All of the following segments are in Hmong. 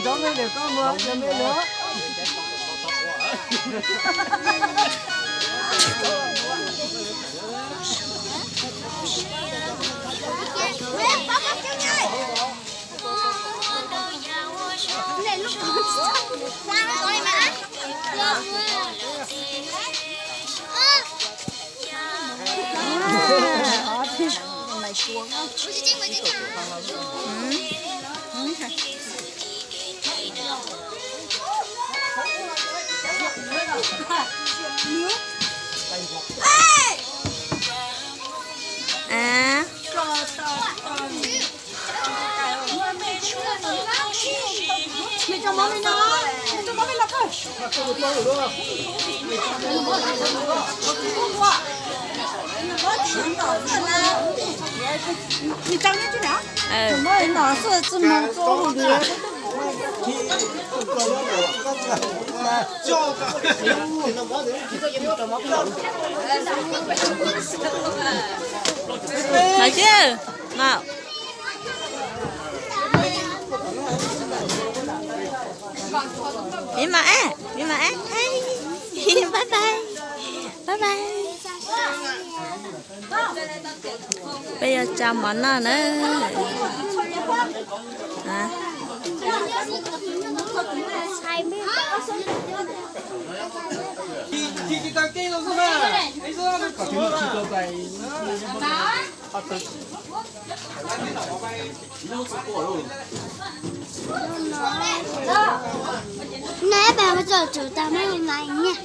Cov me lwm koj mus, cov me lwm. Los chứ. Mim mas, Mim mas, bye bye, bye bye. Peb yuav tsa mov noj na. Neb peb mus tso tsum tag mej mas nyiaj.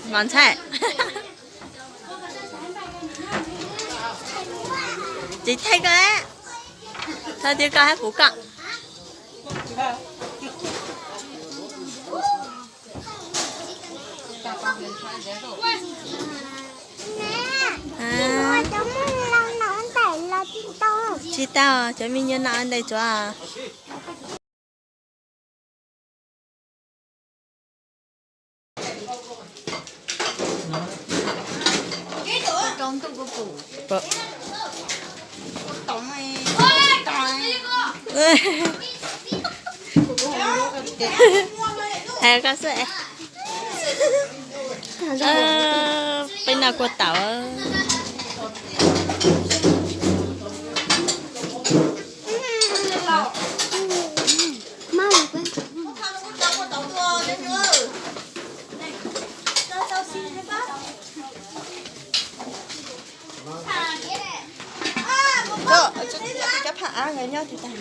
Mov ntxhais. Tsis theej koj, thaum twg koj hab puv koj. Tsis tau, cov me nyuam noj ua ntej tsuav. Hais koj xwb. Peb noj kua tauv. Cov phaj av nyob tsis tas.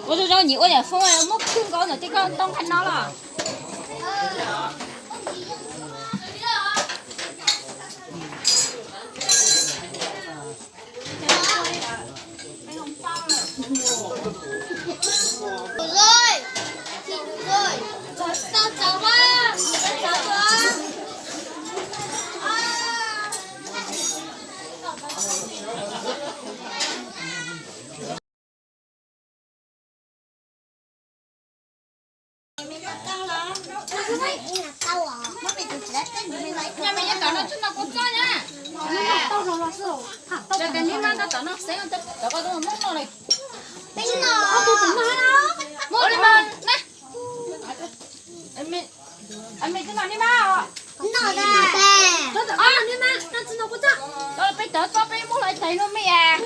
Ua zoo zoo nyiam ua yam foob, muab khwb nkaus ntawm tej koj ntoo nqaij no los. Nyob me nyob tom no tsis noj kua txob na. Cov kws nib mab nyob tom no xeeb tau cov koj tub Hmoob noj li. Peb noj. Muab li mas na. Me tsis noj nib mab os. Noj, noj, noj tsis noj kua txob. Peb cov txob peb muab hlais tais no me as.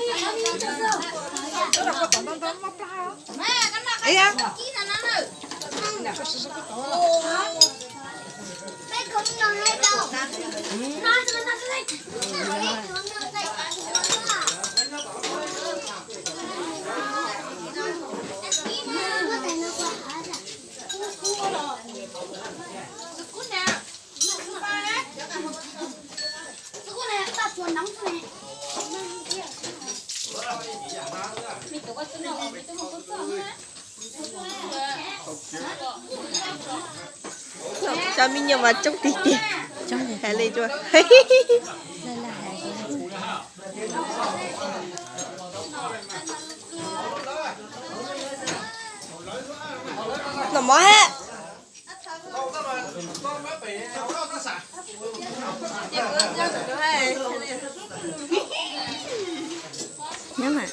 Cov me nyuam mas coob tiag tiag. Hais li cua. Noj mov hab. Nyob mas.